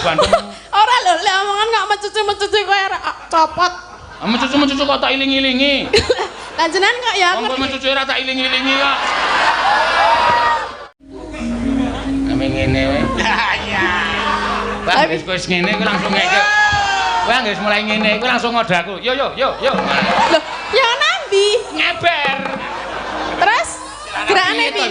bandem. Ora lho, lek omongan kok mecucu-mecucu kowe ora copot. Mecucu-mecucu kok tak iling-ilingi. Lah jenengan kok ya Wong kowe mecucu ora tak iling-ilingi kok. Ame ngene wae. Iya. Wah, wis kowe ngene kowe langsung ngeke. Kowe wis mulai ngene, kowe langsung ngoda aku. Yo yo yo yo. Lho, ya nambi. Ngeber. Terus gerakane piye?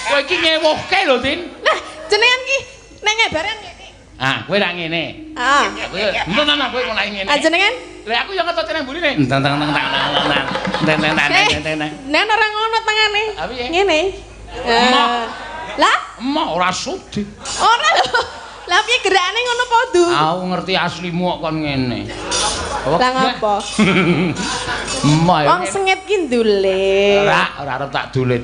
Kowe iki ngewuhke lho, Tin. Lah, jenengan ki nek ngebaran ngene. Ah, kowe ra ngene. Ah. Kowe entar kowe mulai ngene. Ah, jenengan? Lah aku yo ngetut nang mburine. Entang tang tang tang tang. Teng teng tang teng teng. Nek ora ngono tangane. Ngene. Emoh. Lah, emoh ora sudi. Ora lho. Lah piye gerakane ngono padha? Aku ngerti aslimu kok kon ngene. Lah ngopo? Emoh. Wong sengit ki ndulit. Ora, ora arep tak dulit.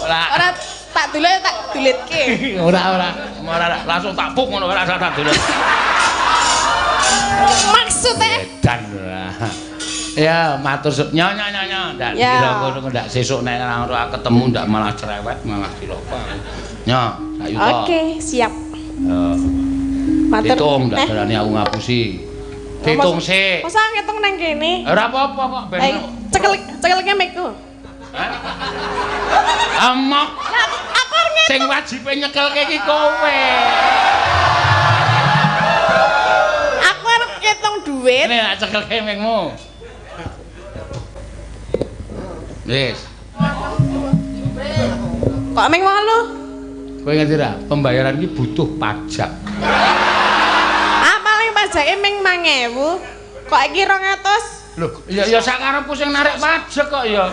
Ora. Ora tak dulit tak dulitke. Ora, ora. Ora langsung tak puk ngono ora tak dulit. Maksudnya edan ora. Ya matur nyo nyo nyo nyo ndak dikira ngono ndak sesuk nek ora ketemu ndak malah cerewet malah cilaka. Nyo, sak yuta. Oke, siap. Yo. Matur. Hitung ndak berani aku ngapusi. Hitung sik. Masa ngitung nang kene? Ora apa-apa kok ben. Cekelke mikku. Hah? Amok. Lah aku arep ngitung. Sing wajibe nyekelke iki kowe. Aku arep ngitung duit. Ini tak cekelke mikmu. Wis. Kok ming 8? Kowe ngerti ra? Pembayaran iki butuh pajak. Ah, paling pajake ming 5.000. Kok iki 200? Lho, ya ya sakarepku sing narik pajak kok ya.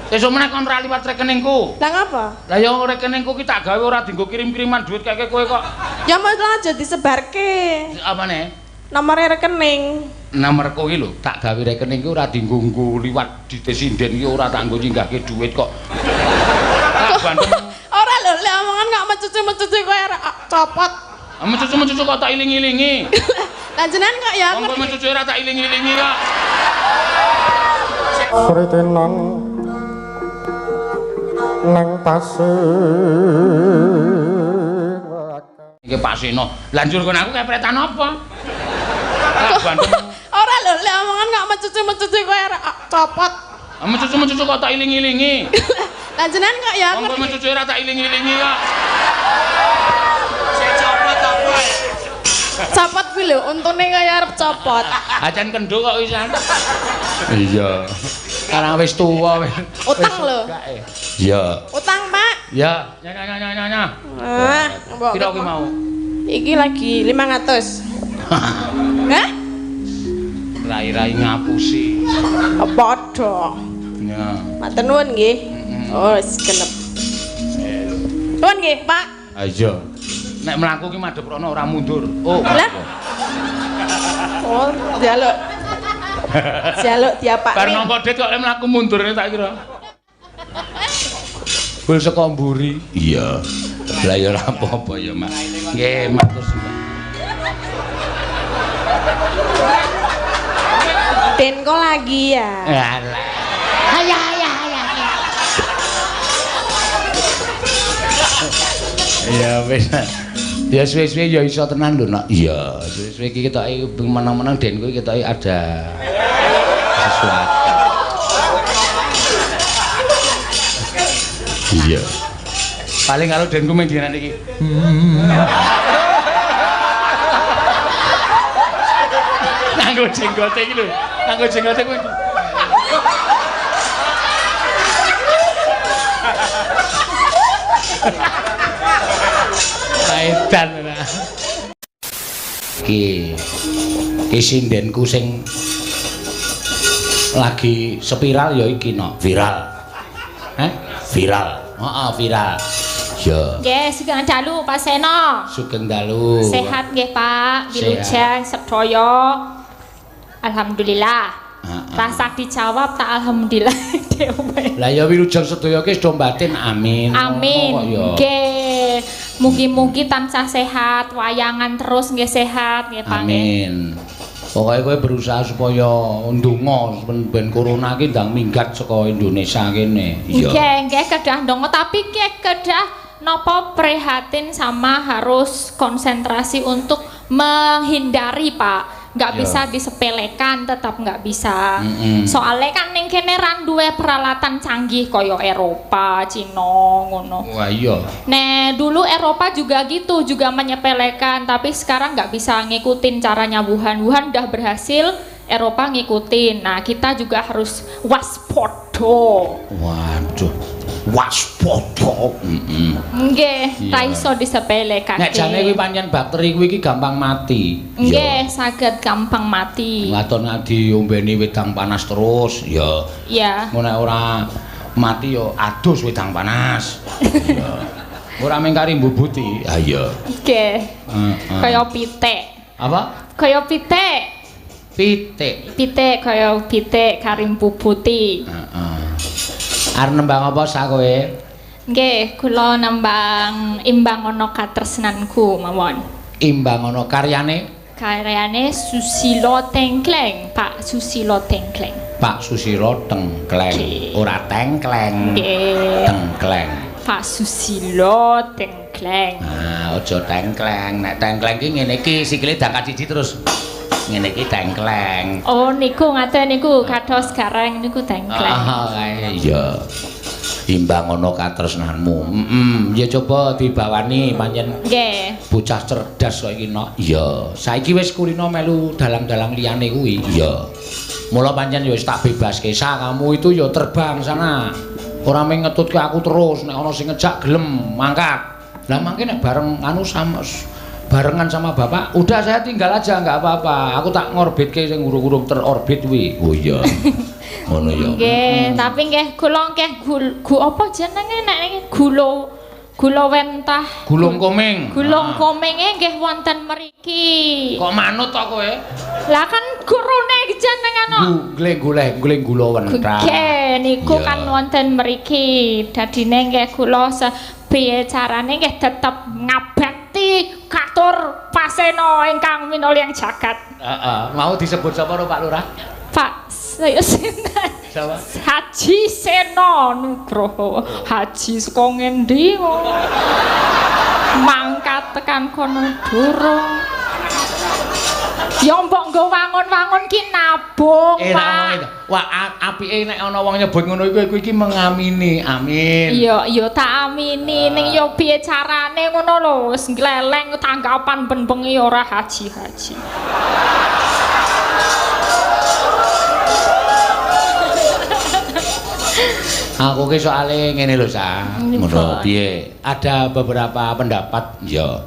Sesuk meneh kon ora liwat rekeningku. Lah ngapa? Lah ya rekeningku ki tak gawe ora dienggo kirim-kiriman duit keke kowe kok. Ya mau aja disebarke. Apane? Nomore rekening. Nomorku iki lho, tak gawe rekening ki ora dienggo liwat dite sinden ki ora tak nggo nyinggahke duit kok. Tak bandem. Ora lho, lek omongan kok mecucu-mecucu kowe ora copot. Mecucu-mecucu kok tak iling-ilingi. Lah jenengan kok ya wong kowe mecucu ora tak iling-ilingi kok. Sritenan nang pasir. Iki Pak Seno. Lah njur kon aku kepretan apa? Tak bandem. Ora lho, lek omongan kok mecucu-mecucu kowe ora copot. Mecucu-mecucu kok tak iling-ilingi. Lah jenengan kok ya wong kowe mecucu ora tak iling-ilingi kok. Sing copot apa? Copot kuwi lho, untune kaya arep copot. Acan kendho kok wisan. Iya. Karang wis tuwa wis. Utang lho. Iya. Utang, Pak. Iya. Nya nya nya nya nya. Ah, mbok. Piro kuwi mau? Iki lagi 500. Hah? Rai-rai ngapusi. Padha. Ya. Matur nuwun nggih. Oh, wis genep. Nuwun nggih, Pak. Ha iya. Nek mlaku ki madhep rono ora mundur. Oh. Lah. Oh, njaluk. Njaluk diapakne. Bar nampa dit kok lek mlaku mundur tak kira. Bul saka mburi. Iya. Lah ya ora apa-apa ya, Mak. Nggih, matur suwun. Denko lagi ya. Alah. Ayah ayah ayah. Ya wis. Ya suwe-suwe ya iso tenan lho, Nak. Iya, suwe-suwe iki ketoke menang-menang Denko iki ketoke ada sesuatu. Iya. Paling kalau Denko mung dinan iki. Nganggo jenggote iki lho. Nganggo jenggote kuwi. Edan ora. Iki iki sindenku sing lagi spiral ya iki no. Viral. Hah? Viral. Heeh, viral. Ya. Nggih, sugeng dalu Pak Seno. Sugeng dalu. Sehat nggih, Pak. Wilujeng sedaya. Alhamdulillah. Rasa dijawab tak alhamdulillah dhewe. Lah ya wilujeng sedaya ki wis do batin amin. Amin. Nggih. Mugi-mugi tansah sehat, wayangan terus nggih sehat nggih Pak. Amin. Pokoke kowe berusaha supaya ndonga ben corona ki ndang minggat saka Indonesia kene. Iya. Nggih, nggih kedah ndonga tapi nggih kedah nopo prihatin sama harus konsentrasi untuk menghindari, Pak. Nggak bisa disepelekan, tetap nggak bisa. Soalnya kan ning kene ra duwe peralatan canggih kaya Eropa, Cina ngono. Wah iya. Nah, dulu Eropa juga gitu, juga menyepelekan, tapi sekarang nggak bisa ngikutin caranya Wuhan. Wuhan udah berhasil, Eropa ngikutin. Nah, kita juga harus waspada. Waduh. Waspada. Nggih, ra iso disepelekake. Nek jane kuwi pancen bakteri kuwi iki gampang mati. Nggih, saged gampang mati. Waton diombeni wedang panas terus, ya. Iya. Engko nek ora mati ya adus wedang panas. Iya. Ora mung kari mbubuti. Ha iya. Nggih. Kaya pitik. Apa? Kaya pitik. Pitik. Pitik kaya pitik kari mbubuti. Heeh. Arep nembang apa sak kowe? Nggih, kula nembang Imbang Ana Katresnanku mawon. Imbang Ana karyane? Karyane Susilo Tengkleng, Pak Susilo Tengkleng. Pak Susilo Tengkleng. Ora tengkleng. Nggih. Tengkleng. Pak Susilo Tengkleng. Nah, aja tengkleng. Nek tengkleng ki ngene iki sikile dangkat siji terus ngene iki tengkleng. Oh niku ngaten niku kados gareng niku tengkleng. Ah iya. Imbang ana katresnanmu. Ya coba dibawani pancen. Nggih. Bocah cerdas kok iki nok. Iya. Saiki wis kulino melu dalang-dalang liyane kuwi. Iya. Mula pancen ya wis tak bebaske. Sa kamu itu ya terbang sana. Ora mung ngetutke aku terus nek ana sing ngejak gelem mangkat. Lah mangke nek bareng anu sama barengan sama bapak, udah saya tinggal aja nggak apa-apa. Aku tak ngorbitke sing urung-urung terorbit kuwi. Oh iya. Ngono ya. Nggih, tapi nggih kula nggih gu apa jenenge nek niki gula gula wentah. Gulung koming. Gulung komenge nggih wonten mriki. Kok manut to kowe? Lah kan gurune jenengan kok. Goleng-goleng gula wentah. Nggih, niku kan wonten mriki. Dadine nggih kula piye carane nggih tetep ngabekti katur pasena ingkang minulya jagat. Heeh, mau disebut sapa ro Pak Lurah? Pak sinten? Sapa? Haji Seno Nugroho. Haji saka ngendi kok? Mangkat tekan kono durung. Ya mbok nggo wangun-wangun ki nabung, Pak. Wah, apike nek ana wong nyebut ngono iku iki mengamini. Amin. Iya, iya tak amini. Ning ya piye carane ngono lho, wis ngleleng tanggapan ben bengi ora haji-haji. Aku ki soale ngene lho, Sa. Ngono piye? Ada beberapa pendapat, ya.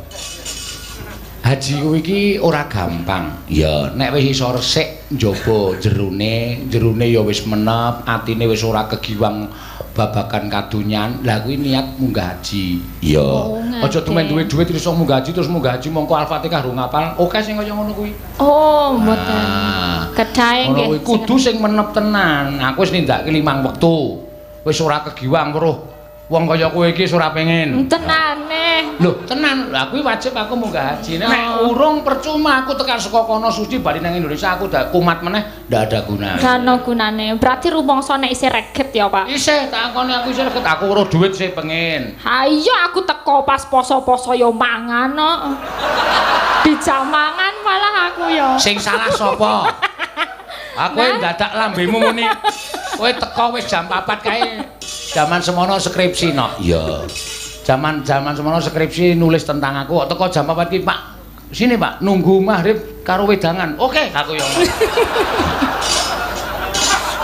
Haji kuwi iki ora gampang. Ya, nek wis iso resik njaba jerone, jerone ya wis menep, atine wis ora kegiwang babagan kadonyan. Lah kuwi niat munggah haji. Ya. Oh, aja tumen duwe dhuwit iso munggah haji terus munggah haji mongko Al-Fatihah rung ngapal. Oke sing kaya ngono kuwi. Oh, mboten. Kedahe nggih. Kudu sing menep tenan. Aku wis nindakake 5 wektu. Wis ora kegiwang weruh wong kaya kowe iki wis ora pengen. Tenane. Lho, tenan. Lah kuwi wajib aku munggah haji. Nek urung percuma aku tekan saka kono suci bali nang Indonesia aku dak kumat meneh ndak ada gunane. Gak ono gunane. Berarti rumangsa nek isih reget ya, Pak? Isih, tak akoni aku isih reget. Aku weruh dhuwit sih pengen. Ha iya aku teko pas poso-poso ya mangan kok. Dijak mangan malah aku ya. Sing salah sapa? Aku ndadak lambemu muni. Kowe teko wis jam 4 kae. Jaman semono skripsi no. Iya. Jaman-jaman semono skripsi nulis tentang aku kok teko jam 4 ki, Pak. Sini, Pak, nunggu maghrib karo wedangan. Oke, aku yo.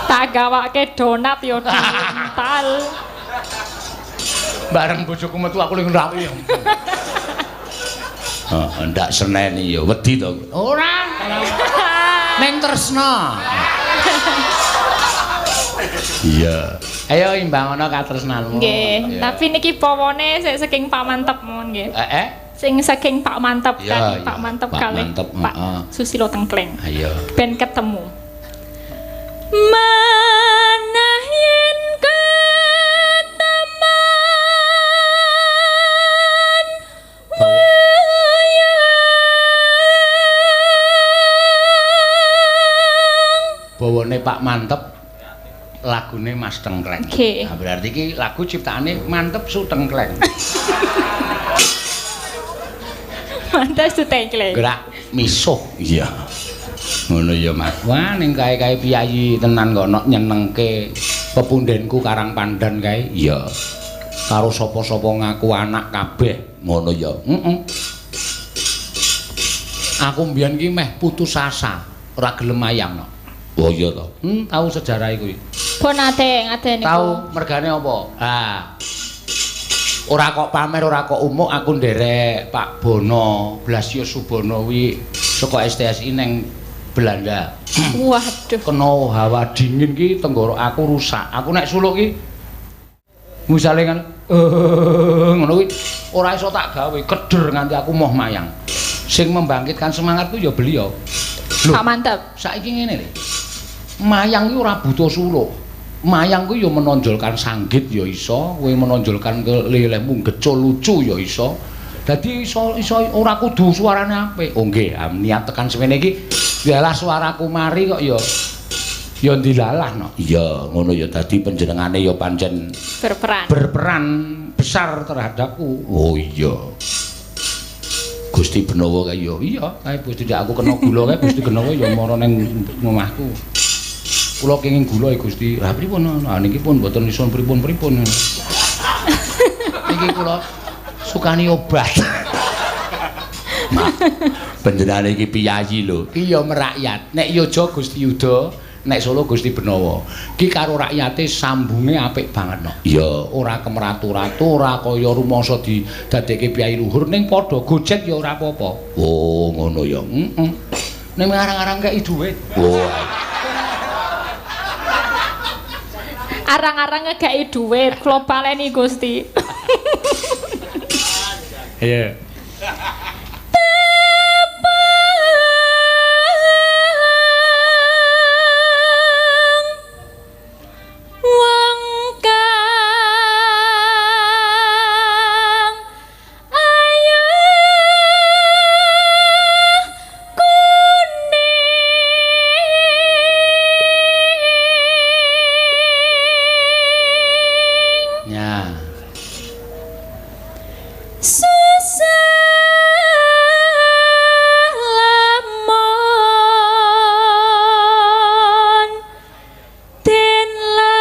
Tak gawake donat yo diuntal. Bareng bojoku metu aku ning rawi. Heeh, ndak seneni yo, wedi to. Ora. Neng tresna. Iya. Ayo imbang ana katresnanmu. Nggih, tapi niki pawane sik saking Pak Mantep mawon nggih. Sing saking Pak Mantep kan, Pak Mantep kalih Pak Susilo Tengkleng. Ayo. Ben ketemu. Manah yen keteman wayang bawane Pak Mantep. lagune Mas Tengkleng. Nggih. Nah, berarti iki lagu ciptaane Mantep Sutengkleng. Mantep Sutengkleng. Gerak misuh. Iya. Ngono ya, Mas. Wah, ning kae-kae piyayi tenan kok nok nyenengke pepundenku Karang Pandan kae. Iya. Karo sapa-sapa ngaku anak kabeh. Ngono ya. Heeh. Aku mbiyen ki meh putus asa, ora gelem mayang no. Oh iya to. Tahu sejarah kuwi. Pun ate niku. Tahu mergane apa? Ah. Ora kok pamer, ora kok umuk aku nderek Pak Bono, Blasius Subono kuwi saka STSI neng Belanda. Waduh. Kena hawa dingin ki tenggorok aku rusak. Aku nek suluk ki misale kan ngono kuwi ora iso tak gawe, keder nganti aku moh mayang. Sing membangkitkan semangatku ya beliau. Lho, Pak mantep. Saiki ngene lho. Mayang ki ora butuh suluk. Mayang kuwi ya menonjolkan sanggit ya iso, kowe menonjolkan lelehmu gecul lucu ya iso. Dadi iso iso ora kudu suarane apik. Oh nggih, niat tekan semene iki yalah suaraku mari kok ya ya ndilalah no. Iya, ngono ya dadi panjenengane ya pancen berperan. Berperan besar terhadapku. Oh iya. Gusti Benowo kae ya. Iya, kae Gusti ndak aku kena gula kae Gusti Benowo ya mara ning omahku. Kula kenging gula ya Gusti. Lah pripun? Lah niki pun mboten iso pripun-pripun. Niki kula sukani obat. Panjenengane iki piyayi lho. Ki ya merakyat. Nek Yojo Gusti Yuda, nek Solo Gusti Benowo. Ki karo rakyate sambunge apik banget no. Iya, ora kemeratu-ratu, ora kaya rumangsa didadekke piyayi luhur ning padha gojek ya ora apa-apa. Oh, ngono ya. Heeh. Ning arang-arang kei dhuwit. Oh. Arang-arang ngekei dhuwit, kula baleni Gusti. Iya. Wong kang ayu kuning. Ya. Susah lamun den lalekno.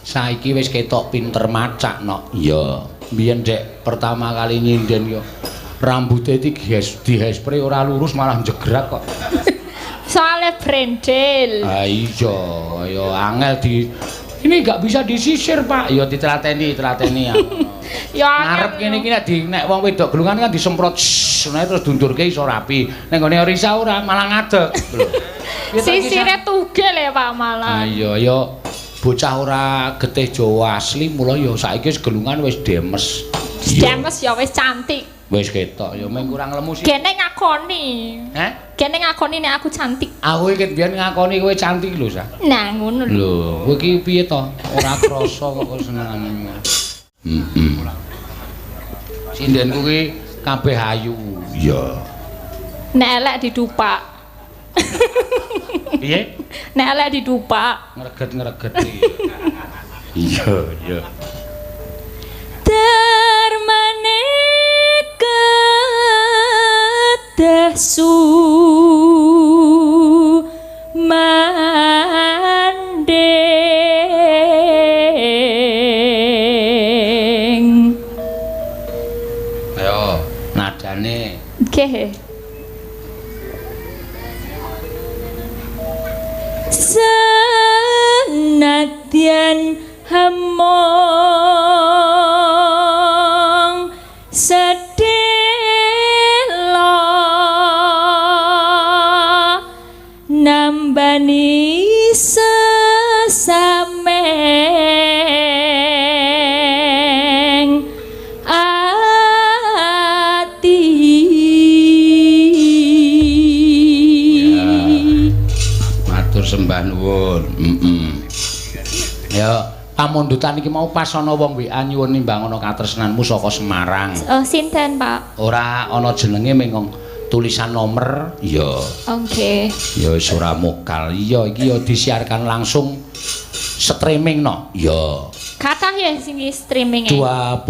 Saiki wis ketok pinter macak no. Iya. Biyen dek pertama kali nyinden yo rambute iki dihespre ora lurus malah njegrak kok. Soale brendel. Ah iya, ya angel di ini enggak bisa disisir, Pak. Ya ditelateni, telateni ya. Ya ngarep kene iki nek di nek wong wedok gelungan kan disemprot shhh, terus dundurke iso rapi. Nek nggone Risa ora malah ngadeg. Lho. Sisire tugel ya Pak malah. Ah iya, ya bocah ora getih Jawa asli mula ya saiki wis gelungan wis demes. Demes ya wis cantik. Wis ketok ya mung kurang lemu sih. Gene ngakoni. Heh? Gene ngakoni nek aku cantik. Aku iki biyen ngakoni kowe cantik lho, Sa. Nah, ngono lho. Lho, kowe iki piye to? Ora krasa kok senengane. Heeh. Sindenku ki kabeh ayu. Iya. Nek elek didupak. Piye? Nek elek didupak. Ngreget-ngreget iki. Iya, iya. Darmane kedah sumandhing. Ayo, nadane. Nggih. Senadyan hemong sedhela nambani sesameng ati. Ya. Matur sembah nuwun. Heeh. Ya, Pamundutan iki mau pas ana wong WA nyuwun nimbang ana katresnanmu saka Semarang. Sinten, Pak? Ora ana jenenge mung tulisan nomor. Iya. Oke. Ya wis ora mokal. Iya, iki ya disiarkan langsung streaming no. Iya. Kathah ya sing streaming e. 21.000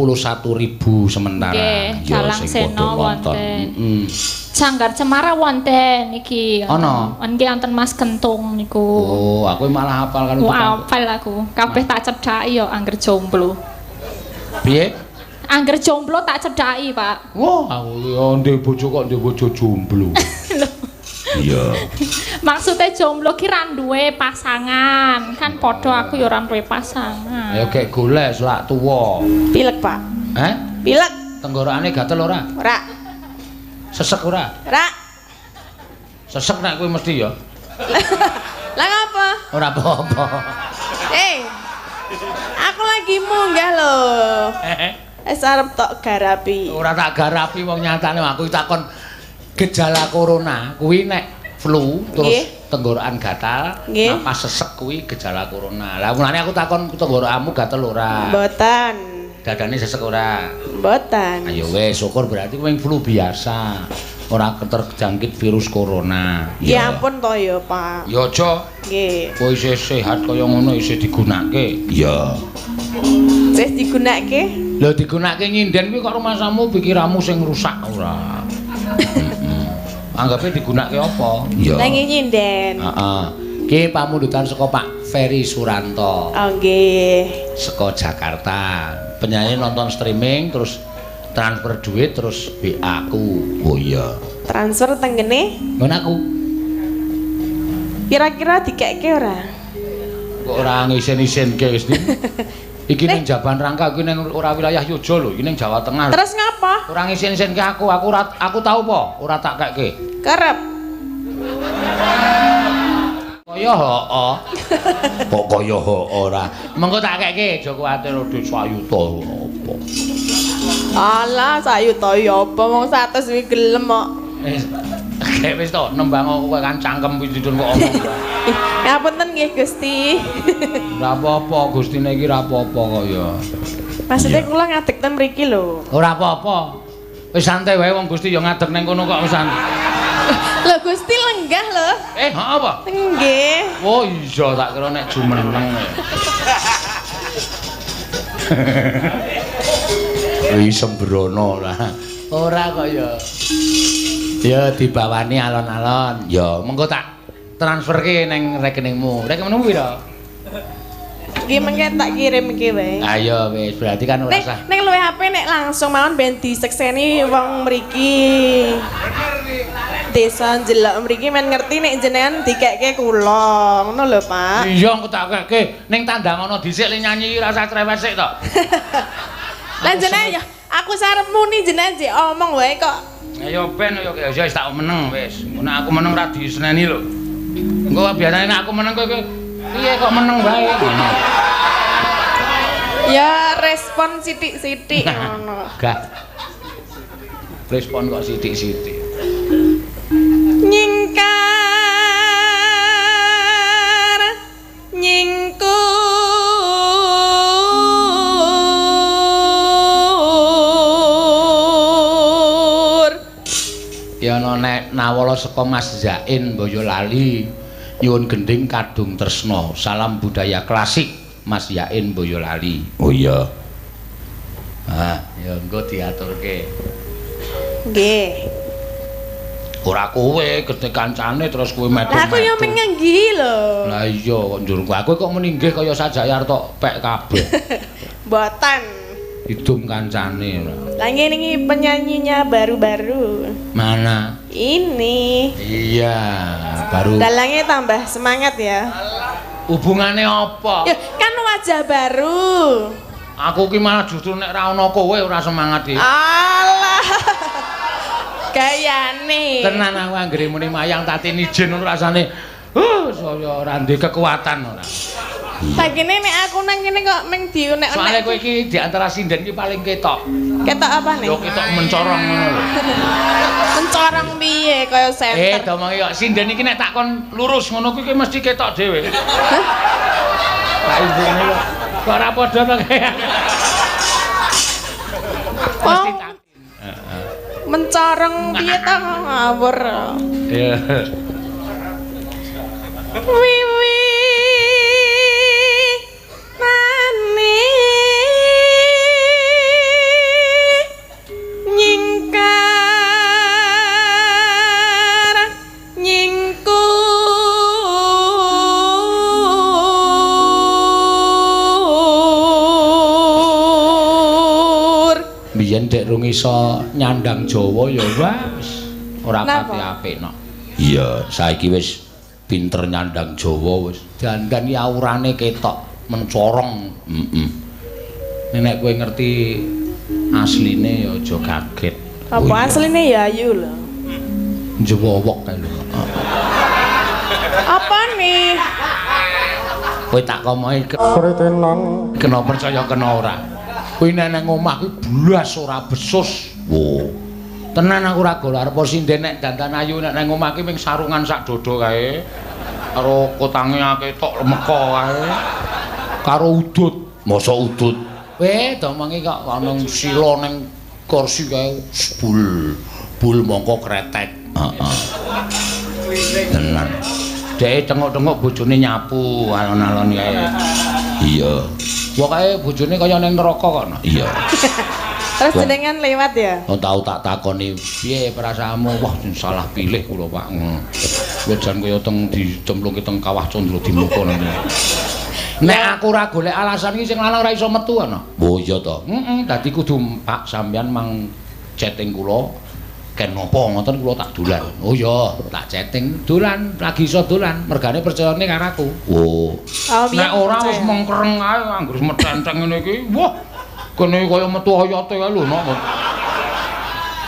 sementara. Nggih, Dalang Seno wonten. Heeh. Sanggar Cemara wonten iki. Ana? Nggih wonten Mas Kentung niku. Oh, aku malah hafal kan. Wah, hafal aku. Kabeh tak cedhaki ya angger jomblo. Piye? Angger jomblo tak cedhaki, Pak. Wah, aku ya ndek bojo kok ndek bojo jomblo. Iya. Maksudnya jomblo ki ra duwe pasangan. Kan padha aku ya ora duwe pasangan. Ya gek golek selak tuwa. Pilek, Pak. Heh? Pilek. Tenggorokane gatel ora? Ora. Sesek ora? Ora. Sesek nek kowe mesti ya. Lah ngapa? Ora apa-apa. Aku lagi munggah lho. Wis arep tok garapi. Ora tak garapi wong nyatane aku takon gejala corona kuwi nek flu terus tenggorokan gatal, napas sesek kuwi gejala corona. Lah mulane aku takon tenggorokanmu gatel ora? Mboten. Dadane sesek ora? Mboten. Ayo wis syukur berarti kowe flu biasa. Ora terjangkit virus corona. Ya ampun to ya, Pak. Ya aja. Nggih. Kowe isih sehat kaya ngono isih digunakake. Iya. Isih digunakake? Lho digunakake nyinden kuwi kok rumasamu pikiranmu sing rusak ora. Anggape digunakake apa? Iya. Lah nyinden. Heeh. Ki pamundutan saka Pak Ferry Suranto. Oh nggih. Saka Jakarta. Penyanyi nonton streaming terus transfer duit terus WA aku. Oh iya. Transfer tenggene? Nggon aku. Kira-kira dikekke ora? Kok ora ngisin-isinke wis. Iki ning Jaban Rangka iki ning ora wilayah Yogya lho, iki ning Jawa Tengah. Terus ngapa? Ora ngisin-isinke aku, aku tau apa? Ora tak kekke. Kerep. Kaya heeh. Kok kaya heeh ora. Mengko tak kekke, aja kuwatir dhuwit sayuta apa. Alah, sayuta ya apa wong 100 kuwi gelem kok. Wis wis to, nembang kowe kan cangkem kuwi didun kok omong. Ngapunten nggih Gusti. Ora apa-apa, Gustine iki ora apa-apa kok ya. Maksudnya kula ngadeg ten mriki lho. Ora apa-apa. Wis santai wae wong Gusti ya ngadeg ning kono kok wis santai. Lho Gusti lenggah lho. Heeh apa? Nggih. Oh iya tak kira nek jumeneng. Wis sembrono lah. Ora kok ya. Ya dibawani alon-alon. Ya mengko tak transferke ning rekeningmu. Rekeningmu pira? Nggih mengke tak kirim iki wae. Ayo wis berarti kan ora usah. Nek luwih apik nek langsung mawon ben disekseni wong mriki. Desa njelok mriki men ngerti nek jenengan dikekke kula. Ngono lho, Pak. Iya engko tak kekke ning tandang ana dhisik le nyanyi ora usah cerewet sik to. Lah jenengan ya aku sarep muni jenengan jek omong wae kok. Ayo ben yo wis tak meneng wis. Engko nek aku meneng ra diseneni lho. Engko biasane nek aku meneng kowe piye kok meneng wae ngono. Ya respon sithik-sithik ngono. Gah. Respon kok sithik-sithik. Nyingkar nyingkur ya ana nek nawala saka Mas Zain Boyolali nyuwun gending Kadung Tresna. Salam budaya klasik Mas Yain Boyolali. Oh iya. Ah, ya engko diaturke. Nggih. Ora kowe gedhe kancane terus kowe metu. Lah aku yo menenggi lho. Lah iya kok njur aku kok muni nggih kaya sajayar tok pek kabeh. Mboten. Idum kancane ora. Lah ngene iki penyanyinya baru-baru. Mana? Ini. Iya, baru. Dalangnya tambah semangat ya. Hubungane apa? Ya, kan wajah baru. Aku ki malah justru nek ra ono kowe ora semangat iki. Alah. Gayane. Tenan aku anggere muni mayang tatini ijen ngono rasane. Saya ora ndek kekuatan ora. Tak kene nek aku nang kene kok meng diunek-unek. Soale kowe iki di antara sinden iki paling ketok. Ketok apa nih? Yo ketok mencorong ngono lho. Mencorong piye kaya senter. Domongi kok sinden iki nek takon lurus ngono kuwi mesti ketok dhewe. Lah ibune kok kok ora padha to kaya. Mesti Tatin. Heeh. Mencorong piye ta ngawur. Iya. Wiwi nane nyingkar nyingkur Biyen dek rung iso nyandang Jawa ya wis ora pati apik nok. Iya, saiki wis pinter nyandang Jawa wis. Dandan iki aurane ketok mencorong. Heeh. Nek kowe ngerti asline ya aja kaget. Apa asline ya ayu lho. Njewowok kae lho. Apa nih? Kowe tak komoki kena percaya kena ora. Kuwi nek nang omah kuwi blas ora besus. Wo. Tenan aku ora gol arep sinden nek dandan ayu nek nang omah ki ming sarungan sak dodo kae. Karo kotange ketok lemeka kae. Karo udut. Mosok udut. Weh, domongi kok ana sila ning kursi kae bul. Bul mongko kretek. Heeh. Tenan. Dheke tengok-tengok bojone nyapu alon-alon kae. Iya. Pokoke bojone kaya ning neraka kono. Iya. Terus jenengan lewat ya? Oh, tau tak takoni, piye perasaanmu? Wah, salah pilih kula, Pak. Kula jan kaya teng dicemplungke teng kawah Candra Dimuka nanti. Nek aku ora golek alasan iki sing lanang ora iso metu ana. Oh iya to. Heeh, dadi kudu Pak sampeyan mang chatting kula ken napa ngoten kula tak dolan. Oh iya, tak chatting dolan, lagi iso dolan, mergane percayane karo aku. Oh. Nek ora wis mengkereng ae anggere metenteng ngene iki. Wah, kene kaya metu oyote kae lho, Nok.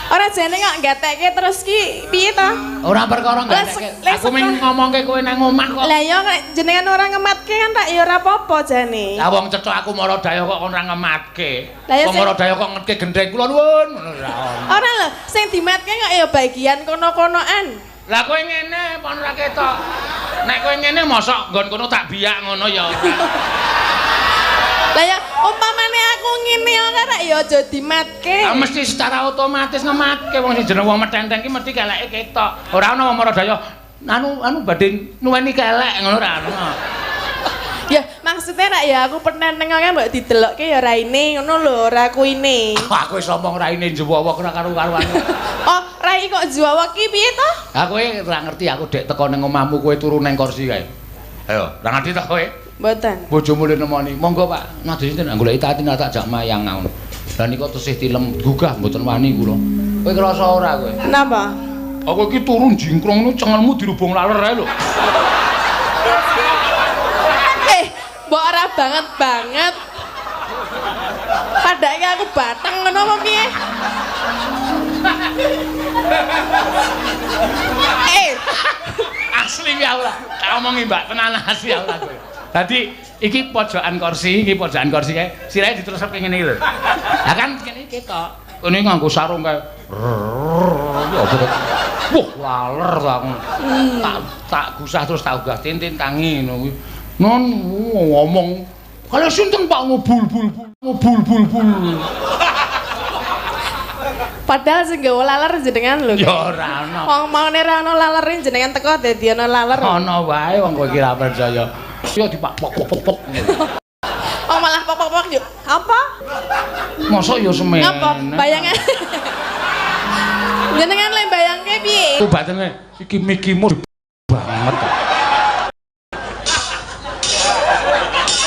Ora jane kok gatekke terus ki piye ta? Ora perkara gatekke. Aku mung ngomongke kowe nang omah kok. Lah iya nek jenengan ora ngematke kan tak ya ora apa-apa jane. Lah wong cethok aku Maradaya kok ora ngematke. Wong Maradaya kok ngetke gendheng kula nuwun ngono ra ono. Ora lho, sing dimatke kok ya bagian kono-konoan. Lah kowe ngene apa ora ketok? Nek kowe ngene mosok nggon kono tak biyak ngono ya ora. Lah ya umpamane aku ngene ora rak ya aja dimatke. Ah mesti secara otomatis ngematke wong sing jeneng wong metenteng ki mesti keleke ketok. Ora ana wong Maradaya anu badhe nuweni kelek ngono ora ana. Ya maksudnya rak ya aku penenteng kan mbok didelokke ya raine ngono lho, ora kuine. Aku wis omong raine njewowok ora karo-karuan. Oh, rai kok njewowok ki piye to? Ha kowe ora ngerti aku dek teko ning omahmu kowe turu ning kursi kae. Ayo, ora ngerti ta kowe? Mboten. Bojomu le nemoni. Monggo Pak, nadhe sinten goleki Tatin tak jak mayang ngono. Lah nika tesih tilem gugah mboten wani kula. Kowe krasa ora kowe? Napa? Aku iki turu jingkrong ngono cengelmu dirubung laler ae lho. Mbok ora banget banget. Padake aku bateng ngono apa piye? Asli ya ora. Tak omongi Mbak, tenan asli ya ora kowe. Dadi iki pojokan kursi, iki pojokan kursi kae, sirahe diterusake ngene iki lho. Lah kan kene ketok. Kene nganggo sarung kae. Wah, laler ta aku. Tak gusah terus tak unggah tintin tangi ngono kuwi. Non ngomong, "Kalau sinten Pak ngobul bul bul, ngobul bul bul." Padahal sing gawe laler jenengan lho. Ya ora ana. Wong maune ora ana lalere jenengan teko dadi ana laler. Ana wae wong kowe iki ora percaya. Ya dipak pok pok pok pok. Oh malah pok pok pok yuk. Apa? Mosok ya semene. Apa? Bayangan. Jenengan le bayangke piye? Ku batene iki mikimu banget.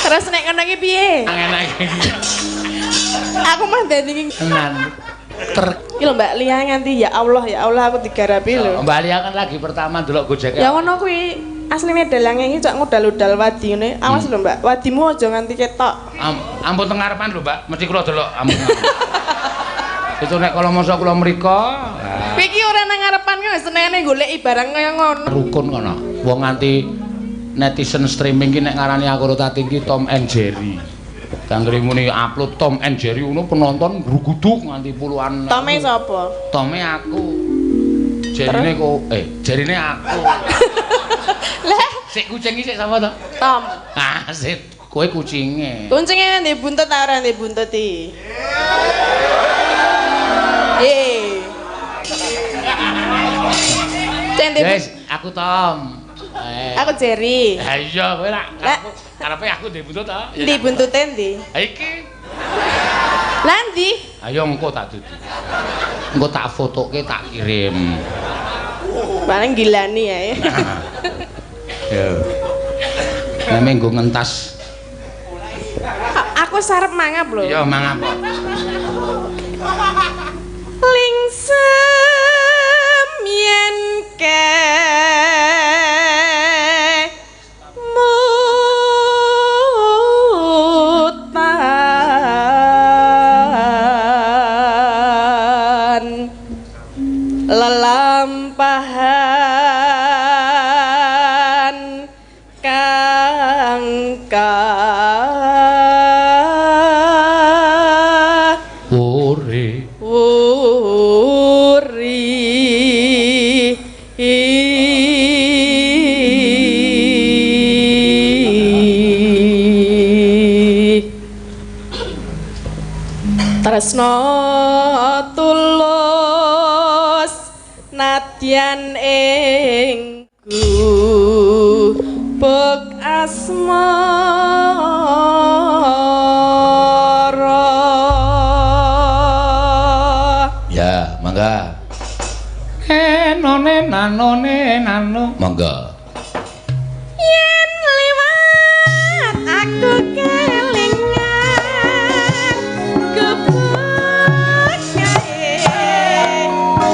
Terus nek ngono iki piye? Enak iki. Aku mah dadi tenan. Iki lho Mbak Lia nganti ya Allah aku digarapi lho. Mbak Lia kan lagi pertama ndelok Gojek. Ya ngono kuwi. Asline dalange iki cok ngudal-udal wadi ngene. Awas lho Mbak, wadimu aja nganti ketok. Ampun teng ngarepan lho Mbak, mesti kula delok ampun. Itu nek kala masa kula mriko. Kowe iki ora nang ngarepan ki wis senengane goleki barang kaya ngono. Rukun kono. Wong nganti netizen streaming ki nek ngarani aku Tatin ki Tom and Jerry. Kanggo muni upload Tom and Jerry ngono penonton gruguduk nganti puluhan. Tome sapa? Tome aku. Jerine kok jerine aku. Lah, sik kucing iki sik sapa to? Tom. Ah, sik Kowe kucinge. Kucinge ndek buntut ta ora ndek buntut iki? Wes, aku Tom. Aku Jerry. Ha iya, kowe lak karepe aku ndek buntut ta? Ndi buntute ndi? Ha iki. Lah ndi? Ayo engko tak dudu. Engko tak fotoke tak kirim. Paling gilani ya. Yo. Nek nggo ngentas. Aku sarep mangap lho. Iya, mangap. Lingsem yen ke mutan lelampahan kang uri uri tresno tulus nadyan ing gubuk asmara. Ya, mangga. Enone nanone nano. Mangga. Yen liwat aku kelingan gubuk kae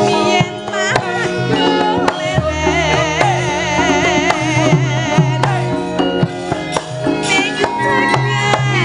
yen tak leren ning cengek.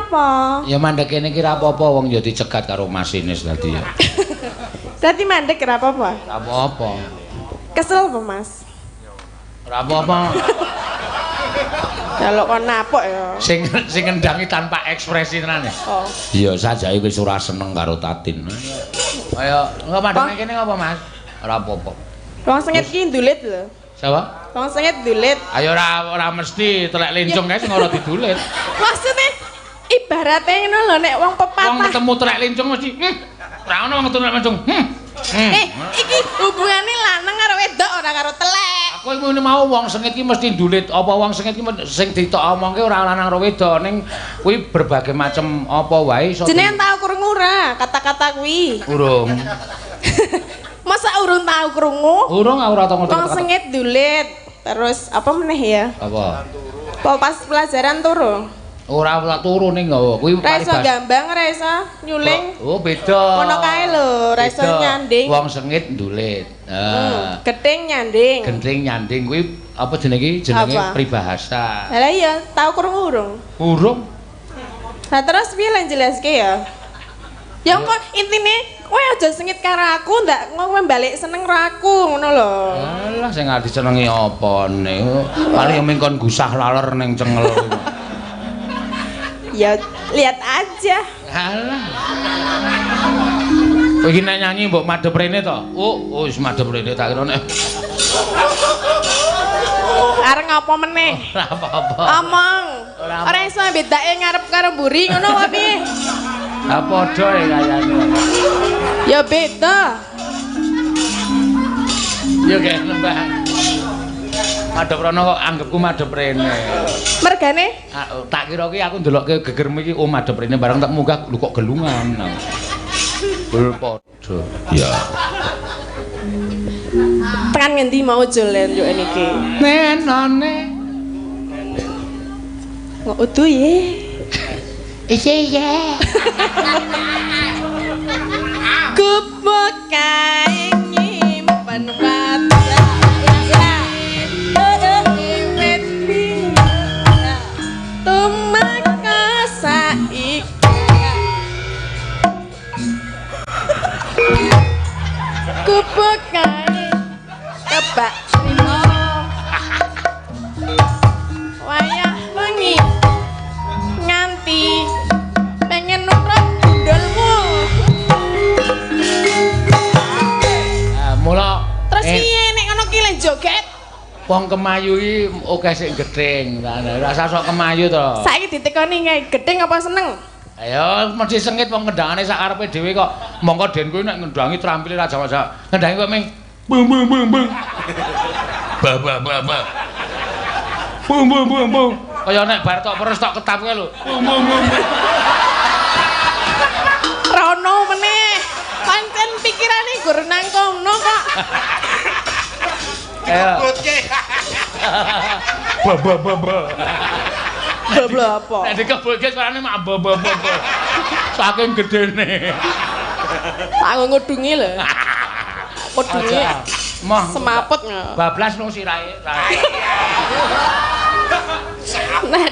ngapa? Ya mandek kene iki ra apa-apa wong ya dicegat karo masinis tadi ya. Dadi mandek ra apa-apa? Ra apa-apa. Kesel apa, Mas? Ora apa-apa. Kalau kon napok ya. Sing sing ngendangi tanpa ekspresi tenan ya. Oh. Iya, sajake wis ora seneng karo Tatin. Kaya engko mandek kene ngapa, Mas? Ora apa-apa. Wong sengit ki ndulit lho. Sapa? Wong sengit ndulit. Ayo ora mesti telek lincung kae sing ora didulit. Maksudnya ibaratnya ngono lho nek wong pepatah. Wong ketemu telek lincung mesti ora ono wong ketemu telek lincung. Iki hubungane lanang karo wedok ora karo telek. Aku ngene mau wong sengit ki mesti ndulit. Apa wong sengit ki sing ditok omongke ora lanang karo wedok ning kuwi berbagai macam apa wae iso. Jenengan tau krungu ora kata-kata kuwi? Urung. Masa urung tau krungu? Urung aku ora tau ngerti. Wong sengit ndulit. Terus apa meneh ya? Apa? Apa pas pelajaran turu? Ora ora turu ning nggawa. Kuwi ora iso gambang, ora iso nyuling. Oh, beda. Ngono kae lho, ora iso nyanding. Wong sengit ndulit. Heeh. Gething nyanding. Gething nyanding kuwi apa jenenge iki? Jenenge peribahasa. Lah iya, tau krungu urung? Urung. Lah terus piye lan jelaske ya? Ya kok intine kowe aja sengit karo aku, ndak kowe balik seneng karo aku ngono lho. Alah sing arep disenengi apane? Paling mung kon gusah laler ning cengel. Ya lihat aja. Alah. Kowe iki nek nyanyi mbok madhep rene to? Oh, wis madhep rene tak kira nek. Arep ngapa meneh? Ora apa-apa. Omong. Ora iso bedake ngarep karo mburi ngono apa piye? Ha padha ya kayane. Ya beda. Ya kayak nembah. Madhep rono kok anggepku madhep rene. Mergane? Tak kira ki aku ndelokke gegermu iki oh madhep rene bareng tak munggah lho kok gelungan. Bul padha. Ya. Tekan ngendi mau jolen yo niki? Nenone. Kok udu ye. Iya iya. Gubuk kae nyimpen gubuk kae kebak trimo wayah wengi nganti pengen nurut gundulmu. Mula terus piye nek ngono ki le joget? Wong kemayu iki akeh sing gething. Rasa sok kemayu to. Saiki ditekoni kae gething apa seneng? Ayo mesti sengit wong kendangane sak karepe dhewe kok. Mongko den kuwi nek ngendangi trampile ra jawa-jawa. Ngendangi kok ming bung bung bung bung. Ba ba ba ba. Bung bung bung bung. Kaya nek bar tok peres tok ketap kae lho. Bung bung bung. Rono meneh. Pancen pikirane gur nang kono kok. Dikebutke. Ba ba ba ba. Blabla apa? Nek dikebutke suarane mak ba ba ba. Saking gedene. Tak ngudungi lho. Kudunge. Moh semaput. Bablas nang sirahe. Nah,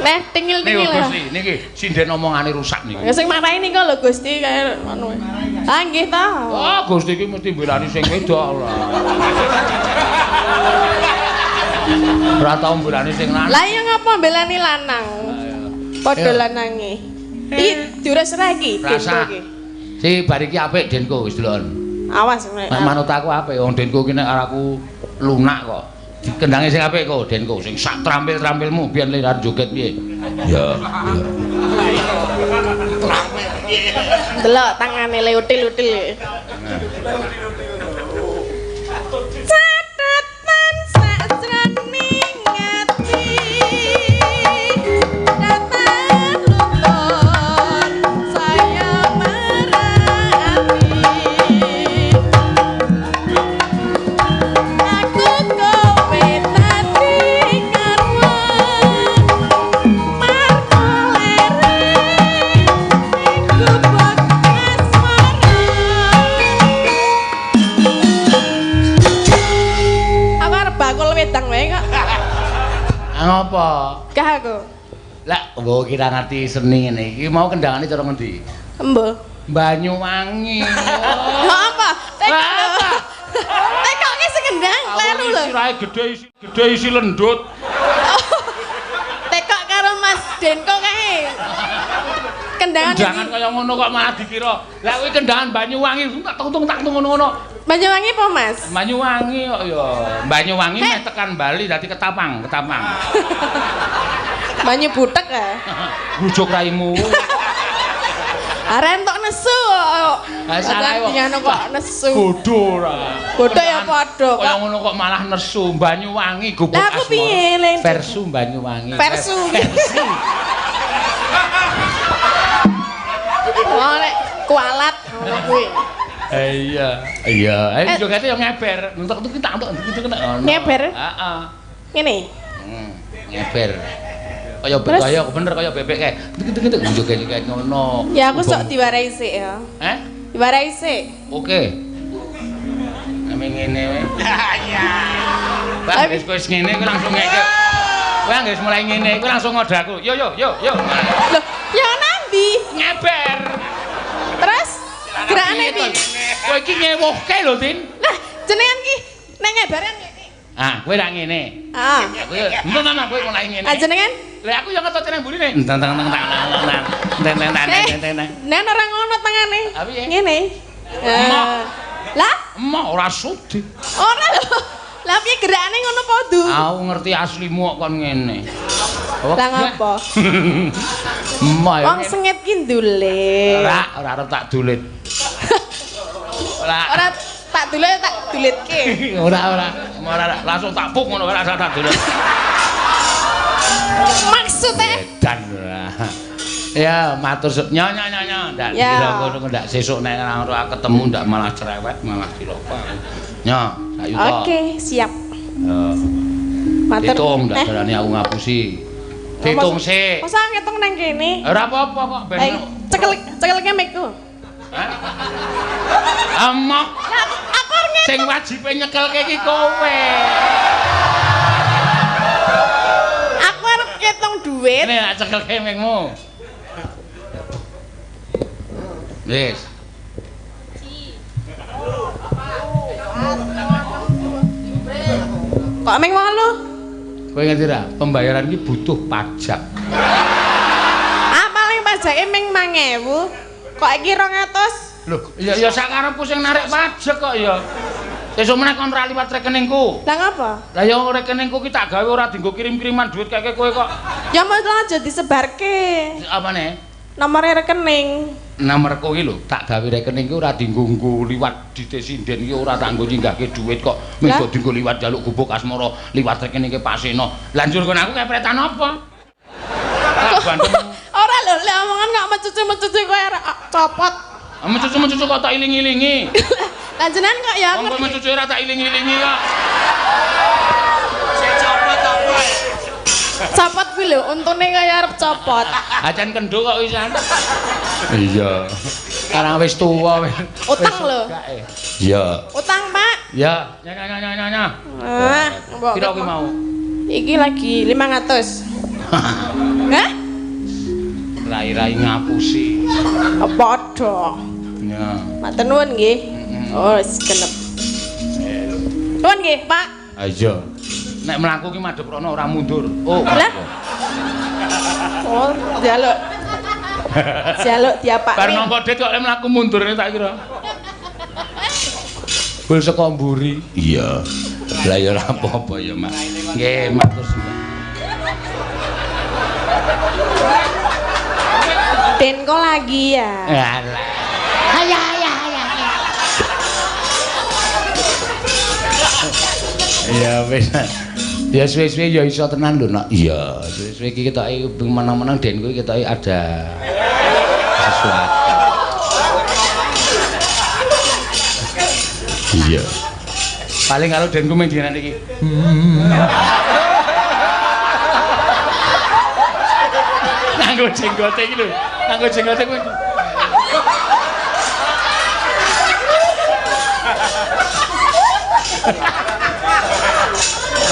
nah tingil-tingil. Niku Gusti, niki sinden omongane rusak niki. Ya sing marahi niku lho Gusti kaya ngono. Ah nggih ta. Oh, Gusti iki mesti mbelani sing wedok ora. Ora tau mbelani sing lanang. Lah iya ngapa mbelani lanang? Padha lanange. Iki diures ora iki? Rasa. Si bar iki apik Denko wis delokon. Awas nek manut aku apik wong Denko ki nek aku lunak kok. Dikendangi sing apik kok Denko sing sak trampil-trampilmu biyen liran joget piye. Ya. Delok tangane leutil-util. Catatan sajroning ati datan lutut saya marani aku kowe tadi karwan marko lere gubuk asmara. Aku arep bakul wedang wae kok. Ngopo? Gah aku. Lah, mbok kira ngerti seni ngene iki mau kendangane cara ngendi? Embo. Banyuwangi. Lho apa? Tekok. Tekoke sing kendang kleru lho. Sirahe gedhe isi lendut. Tekok karo Mas Denko kae. Kendangan kendangan kaya ngono kok malah dikira. Lah kuwi kendangan Banyuwangi tak tung tak tung ngono-ngono. Banyuwangi apa, Mas? Banyuwangi kok ya. Banyuwangi meh tekan Bali dadi Ketapang, Ketapang. Banyu butek ya. Bujuk raimu. Arek entuk nesu kok. Ha salah kok nesu. Bodho ora. Bodho ya padha. Kaya ngono kok malah nesu. Banyuwangi gubuk asmara. Lah aku piye le? Versu Banyuwangi. Versu. Oh nek kualat ngono kuwi. Iya. Iya, ayo jogete yo ngeber. Entuk iki tak entuk iki kena ngono. Ngeber? Heeh. Ngene. Ngeber. Kaya kaya bener kaya bebek kae. Tek joget kae ngono. Ya aku sok diwarai sik ya. Heh? Diwarai sik. Oke. Ame ngene wae. Iya. Wah, wis wis ngene kowe langsung ngeke. Kowe anggere mulai ngene kowe langsung ngode aku. Yo yo yo yo. Loh, ya nandi? Ngeber. Terus gerakane piye? Kowe iki ngewuhke lho, Tin. Lah, jenengan ki nek ngebaran ngene. Ah, kowe ra ngene. Heeh. Kowe entar kowe mulai ngene. Ah, jenengan? Lah aku yo ngetut nang mburine. Entang tang tang tang tang tang tang tang tang. Nen ora ngono tangane. Ngene. Lah, emoh ora sudi. Ora lho. Lah piye gerakane ngono padha? Aku ngerti aslimu kok kon ngene. Lah ngopo? Emoh ya. Wong sengit ki ndulit. Ora, ora arep tak dulit. Ora. Ora tak dulit tak dulitke. Ora, ora. Ora langsung tak puk ngono ora tak dulit. Maksudnya edan ora. Ya matur nyo nyo nyo nyo ndak dikira ngono ndak sesuk nek ora ketemu ndak malah cerewet malah cilaka aku. Nyo, sak yuta. Oke, siap. Yo. Matur. Hitung ndak berani aku ngapusi. Hitung sik. Masa ngitung nang kene? Ora apa-apa kok ben. Cekel cekelke mikku. Hah? Amok. Aku arep ngitung. Sing wajibe nyekelke iki kowe. Aku arep ngitung duit. Nek cekelke mikmu. Wis. Kok ming 8? Kowe ngerti ra? Pembayaran iki butuh pajak. Ah, paling pajake ming 5.000. Kok iki 200? Lho, ya ya sakarepku sing narik pajak kok ya. Sesuk meneh kon ora liwat rekeningku. Lah ngapa? Lah ya rekeningku ki tak gawe ora dienggo kirim-kiriman duit keke kowe kok. Ya mesti aja disebarke. Apane? Nomore rekening. Nomorku iki lho, tak gawe rekening ki ora dienggo nggo liwat dite sinden iki ora tak nggo nyinggahke duit kok. Mung dienggo liwat njaluk gubuk asmara liwat rekeningke Pak Seno. Lah njur kon aku kepretan apa? Ora lho, lek omongan kok mecucu-mecucu kowe copot. Mecucu-mecucu kok tak iling-ilingi. Lah jenengan kok ya ngerti. Wong mecucu ora tak iling-ilingi kok. Sing copot apa? Copot kuwi lho, untune kaya arep copot. Acan kendho kok wisan. Iya. Karang wis tuwa wis. Utang lho. Iya. Utang, Pak. Iya. Nya nya nya nya. Ah, mbok. Piro kuwi mau? Iki lagi 500. Hah? Rai-rai ngapusi. Padha. Ya. Matur nuwun nggih. Oh, wis genep. Nuwun nggih, Pak. Ha iya. Nek mlaku ki madhep rono ora mundur. Oh. Lah. Oh, njaluk. Njaluk diapakne. Bar nampa dit kok lek mlaku mundur tak kira. Bul saka mburi. Iya. Lah ya ora apa-apa ya, Mak. Nggih, matur suwun. Denko lagi ya. Alah. Ayah ayah ayah. Ya wis. Ya suwe-suwe ya iso tenan lho, Nak. Iya, suwe-suwe iki ketoke menang-menang Denko iki ketoke ada sesuatu. Iya. Paling kalau Denko mung dinan iki. Nganggo jenggote iki lho. Nganggo jenggote kuwi.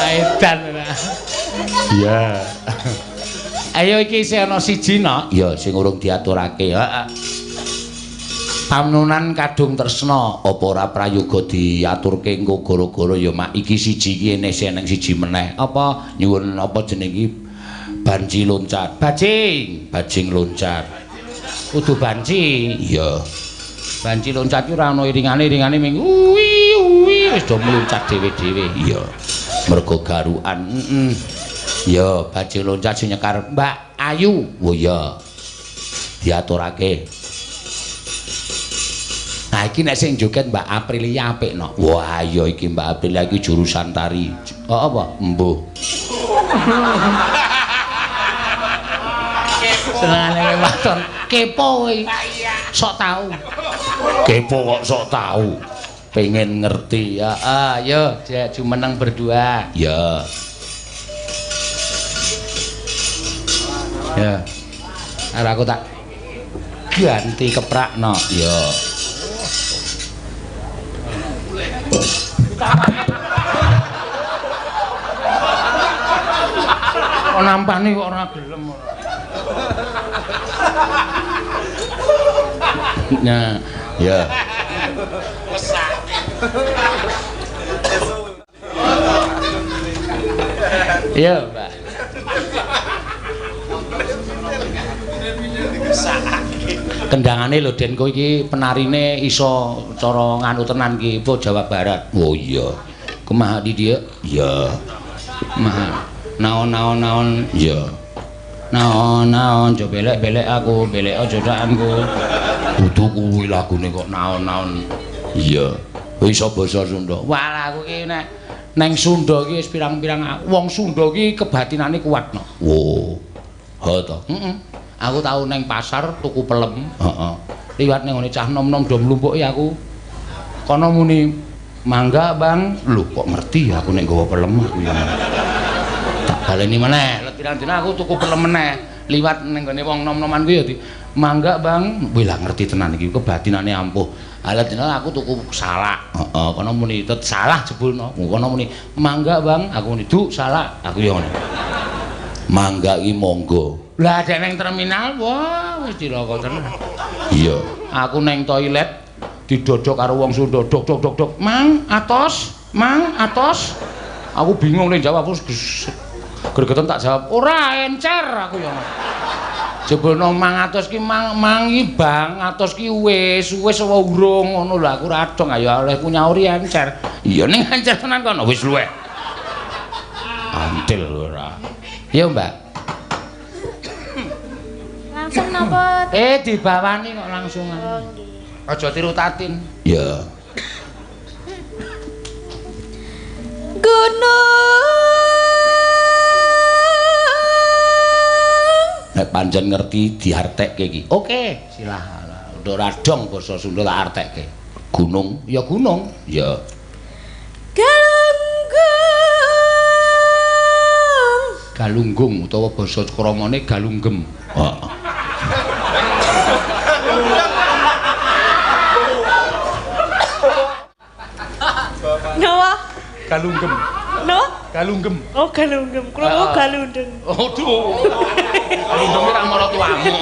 Edan ora. Iya. Ayo iki isih ana siji no. Ya sing urung diaturake. Heeh. Pamnunan kadung tresna apa ora prayoga diaturke engko gara-gara ya mak iki siji iki eneh sing siji meneh. Apa nyuwun apa jeneng iki banci loncat. Bajing, bajing loncat. Kudu banci. Iya. Banci loncat ki ora ana iringane, iringane ming uwi uwi wis do mluncat dhewe-dhewe. Iya. Mergo garukan. Heeh. Ya, bajing loncat sing nyekar Mbak Ayu. Oh iya. Diaturake. Nah iki nek sing joget Mbak Aprilia apik no. Wah iya iki Mbak Aprilia iki jurusan tari. Oh apa? Embuh. Senengane waton kepo kowe. Sok tau. Kepo kok sok tau. Pengen ngerti. Ya, ayo jumeneng berdua. Ya. Ya. Arek aku tak ganti keprakno. Ya. Kok nampani kok ora gelem ora. Nah, ya. Iya, Mbak. Kendangane lho Den, kowe iki penarine iso cara nganu tenan iki, apa Jawa Barat. Oh iya. Kumaha di dia? Iya. Kumaha? Naon-naon-naon? Iya. Naon-naon aja belek-belek aku, belek aja dakanku. Kudu kuwi lagune kok naon-naon. Iya. Iso basa Sunda. Wah, aku iki nek neng Sunda iki wis pirang-pirang wong Sunda iki kebatinane kuat no. Oh. Ha to. Heeh. Aku tau neng pasar tuku pelem, heeh. Liwat ning ngene cah nom-nom do mlumpuki aku. Kono muni, "Mangga, Bang." Lho, kok ngerti ya aku nek nggawa pelem aku ya. Tak baleni meneh, let pirang dina aku tuku pelem meneh. Liwat ning gone wong nom-noman kuwi ya di, "Mangga, Bang." Wih lah ngerti tenan iki kebatinane ampuh. Alat dina aku tuku salak. Heeh, kono muni tet salah jebulno. Kono muni, "Mangga, Bang." Aku muni, "Du, salak." Aku ya ngono. Mangga iki monggo. Lah dek neng terminal, wah wis cilaka tenan. Iya, aku neng toilet didodok karo wong Sunda, dok dok dok dok. Mang atos, mang atos. Aku bingung nek jawab aku gregeten tak jawab, ora encer aku ya. Jebulno mang atos ki mang mang iki bang, atos ki wis, wis apa urung ngono lho aku ora dong ayo olehku nyauri encer. Iya ning encer tenan kono wis luweh. Antil ora. Iya, Mbak. Langsung napa? Dibawani kok langsungan. Oh, nggih. Aja tiru Tatin. Iya. Gunung. Nek pancen ngerti diartekke iki. Oke, silah. Udah ora dong basa Sunda tak artekke. Gunung, ya gunung. Ya. Galunggung. Galunggung utawa basa kramane galunggem. Heeh. Napa? Galunggem. Napa? Galunggem. Oh, galunggem. Krungu galundeng. Aduh. Galunggem ora maratuamu.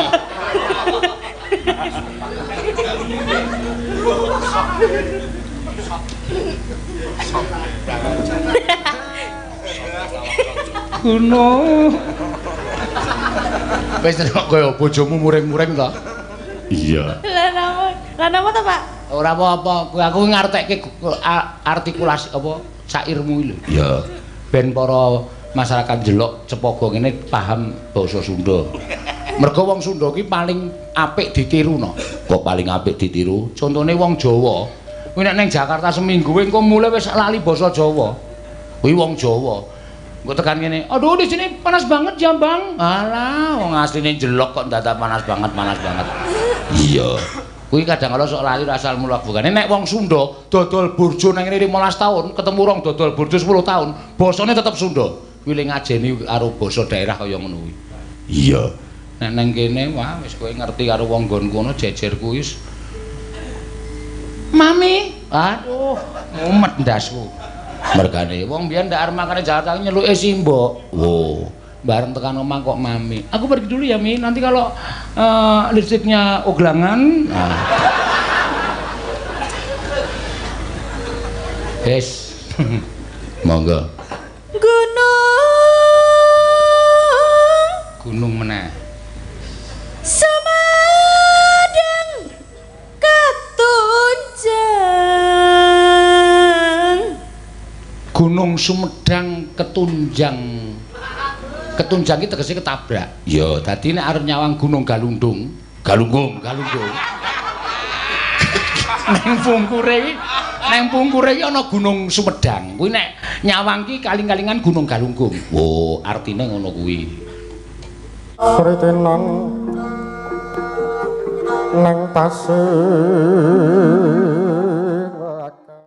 Gunung. Wis kok kaya bojomu muring-muring to? Iya. Lah napa? Lah napa to, Pak? Ora apa-apa, aku ngartekke artikulasi apa sairmu iki lho. Iya. Ben para masyarakat Jelok Cepogo ngene paham basa Sunda. Mergo wong Sunda ki paling apik ditiru no. Kok paling apik ditiru? Contone wong Jawa. Kuwi nek ning Jakarta seminggu engko mulai wis lali basa Jawa. Kuwi wong Jawa. Engko tekan ngene, "Aduh di sini panas banget ya, Bang." Alah, wong asline Jelok kok ndadak panas banget, panas banget. Iya. Kuwi kadang kala sok lali asal mula bukane. Nek wong Sunda dodol burjo nang ngene 15 tahun, ketemu rong dodol burjo 10 tahun, basane tetep Sunda. Kuwi le ngajeni karo basa daerah kaya ngono kuwi. Iya. Nek nang kene wah wis kowe ngerti karo wong nggon kono jejer kuwi wis. Mami, aduh, mumet ndasku. Mergane wong biyen ndak arep makane Jakarta nyeluke simbok. Wo. Bareng tekan omah kok mami. Aku pergi dulu ya, Mi. Nanti kalau listriknya oglangan. Nah. Wis. Monggo. Gunung. Gunung meneh. Sumedang ketunjang. Gunung Sumedang ketunjang. Ketunjang iki tegese ketabrak. Ya, dadi nek arep nyawang Gunung Galunggung, Galunggung, Galunggung. Neng pungkure iki, neng pungkure iki ana Gunung Sumedang. Kuwi nek nyawang ki kaling-kalingan Gunung Galunggung. Oh, artine ngono kuwi. Sritinan nang pasir.